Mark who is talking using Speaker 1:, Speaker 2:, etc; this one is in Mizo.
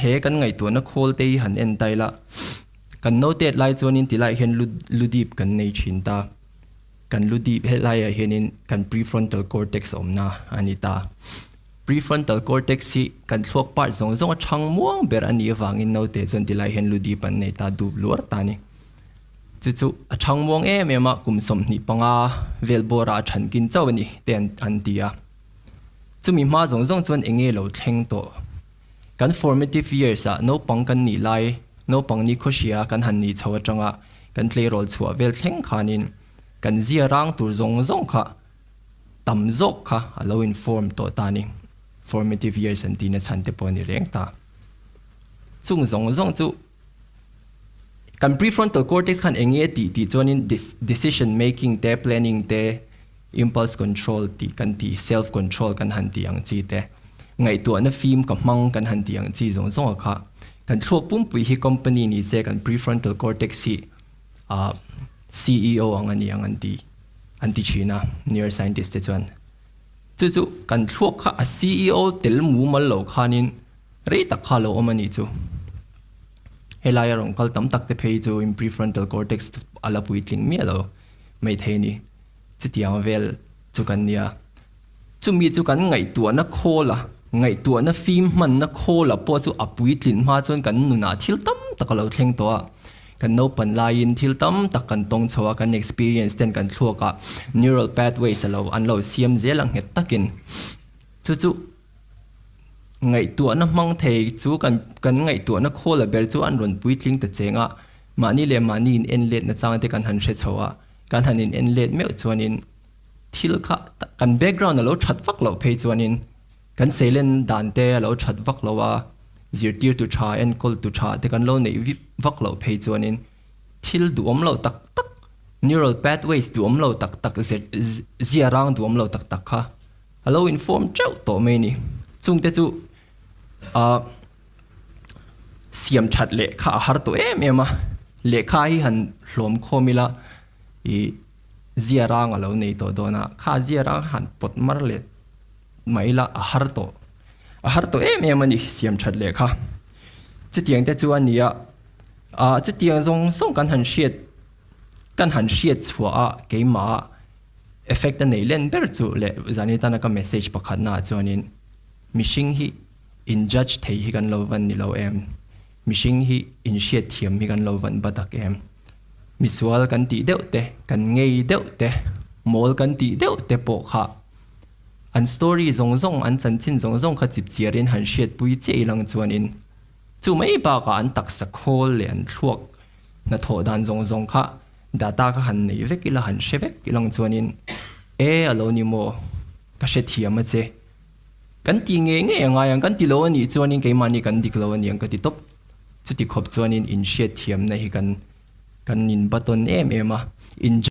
Speaker 1: He kan ngaihtuahna khawl te hi han en ta ila, kan note lai chuanin tilaiah hian lu lu dip kan nei thin ta. Kan lu dip helaiah hianin kan prefrontal cortex awmna a ni ta. Prefrontal cortex hi kan thluak part zawng zawng a chhang muang ber a nih avangin note chuan tilaiah hian lu dip an nei ta dup luar ta a ni. Chu chu a chhang muang em em a, kum 25 vel bawrah a chhan kin chauh a ni te an ti a. Chumi hma zawng zawng chuan eng nge lo thleng tawh? Kan formative years ah naupang kan nih lai, naupang ni khawhria kan han nih chho atanga kan tleirawl chhuah vel thleng khanin kan zia rang tur zawng zawng kha tam zawk kha a lo in form tawh ta ni. Formative years an tihna chhan te pawh a ni reng ta. Chung zawng zawng chu kan prefrontal cortex khan eng nge tih tih chuanin decision making te, planning te, impulse control tih kan tih, self control kan han tih ang chi te, ngaihtuahna fim ka hmang kan han tih ang chi zawng zawng a kha kan thluak pumpui hi company ni se kan prefrontal cortex hi ah CEO ang a ni ang an ti an ti thin a neuroscientist te chuan. Chu chu kan thluak kha a CEO tel mumal lo khanin Rei tak kha lo awm a nih chu. Helai a rawn kal tam tak te phei chu in prefrontal cortex a la puitling miah lo mai thei a ni. Chutiang vel chu kan nia. Chumi chu kan ngaihtuahna khawl a, ngaihtuahna fim hmanna khawl a pawh chu a puitlin hma chuan kan nunah thil tam tak a lo thleng tawh a. Kan naupan laiin thil tam tak kan tawng chho a, kan experience ten kan thluak ah neural pathways a lo an lo siam zel a nghet takin. Chu chu Ngaihtuahna hmang thei chu kan kan ngaihtuahna khawl a ber chu an rawn puitling ta cheng a, mahni leh mahni in en let nachang te kan han hre chho a, kan han in en let meuh chuanin thil kha kan background a lo that vak loh phei chuanin kan seilen dan te a lo that vak lo a, zirtirtu tha enkawltu tha te kan lo neih vak loh phei chuanin thil duhawm lo tak tak neural pathways duhawm lo tak tak zia rang duhawm lo tak tak kha A lo inform teuh tawh mai ni. Chungte chu ah siam that lehkha a har tawh em em a, lehkha hi han hlawm khawm ila ih zia rang a lo nei tawh dawn a, kha zia rang han pawt mar leh mai ila a har tawh, a har tawh em em a ni siam that lehkha. Chutiang te chu a ni a, ah chutiang zawng zawng kan han hriat kan han hriat chhuah a keimah Effect a neih len ber chu leh zani tana ka message pakhat naah chuanin mihring hi in judge thei hi kan lo van ni lo em? Mihring hi in hriat thiam hi kan lo van ba tak em? Misual kan tih deuh te, kan ngei deuh te, mawl kan tih deuh te pawh kha an story zawng zawng, an chanchin zawng zawng kha chip chiarin han hriatpui chiah ilang chuanin chu mai bakah an taksa khawl leh an thluak hnathawh dan zawng zawng kha data ka han nei vek ila han hre vek ilang chuanin e a lo ni maw ka hre thiam a che kan ti ngei ngei a ngai ang kan ti lo a nih chuanin keimahni kan dik lo a niang ka ti tawp chuti khawp chuanin inhriat thiamna hi kan kan in button em em a in.